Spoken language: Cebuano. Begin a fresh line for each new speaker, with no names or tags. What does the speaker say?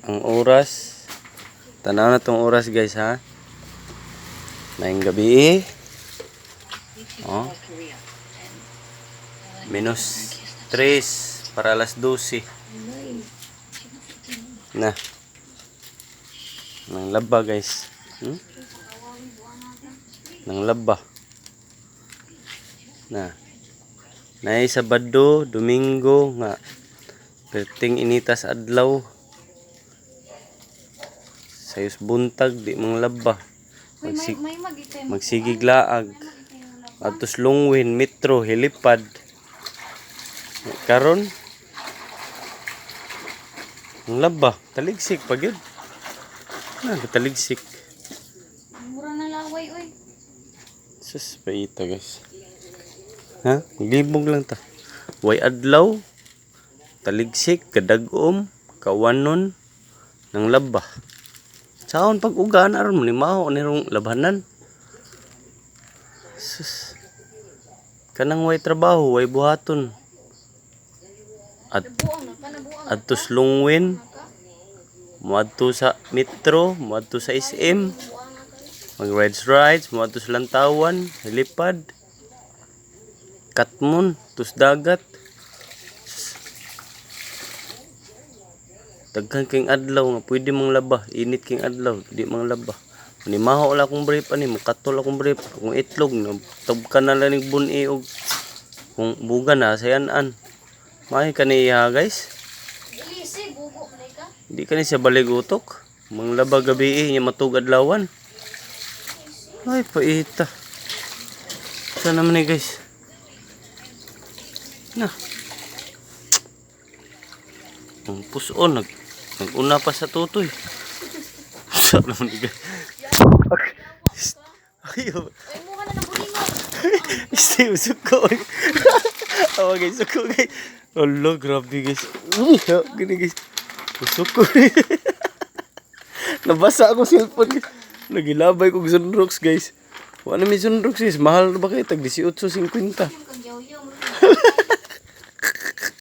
Ang oras, tanaw na tong oras, guys, ha. Maayong gabii. Oh. Minus 3 para alas 12. Na. Nang laba, guys. Nang laba. Na. Nay Sabado, Domingo nga perting initas adlaw. Sayos buntag di mang laba.
Uy, may, may magitay mo.
Magsigig laag. Atos Lungwin, Metro, Helipad. Karon ang laba, taligsik pa gyud. Na, taligsik.
Mura na laway, uy.
Sus, paita, guys. Ha? Maglibog lang ta. Way adlaw, taligsik, kadagom, kawanon, ng laba. Saon pag ugaan aron mo ni maho ni rong labanan. Sus. Kanang way trabaho, way buhaton. At
Nabuang na ka, nabuang.
adtos Lungwin, moadto sa Metro, moadto sa SM, mag rides rides, moadto sa Lantawan, Helipad, Katmon, tus dagat. Daghan king adlaw nga pwede mong laba, init king adlaw, di mang laba. Ni maho lang akong brief ani, mukatol akong brief, akong itlog, tubkan na lang ning buni og kung buga na sayan-an. Maayo ka niya, guys.
Ilisi, gugo na ka.
Di ka ni siya balig utok. Manglaba gabi eh, niya matug adlawan. Ay, paita. Saan naman eh, guys? Na. Ang puson, naguna pa sa tutoy. Saan naman eh, guys? Ay, oh.
Ay, mukha na ng bulingon.
Steve, suko. Oh, guys, suko, guys. Allah, grabe, guys. Gini, guys. Suko. Nabasa ako cellphone, guys. Nagilabay kog sunrocks, guys. Wala may sunrocks, guys. Mahal na ba kayo? Tag 18.50.
Yung kang yaw-yaw.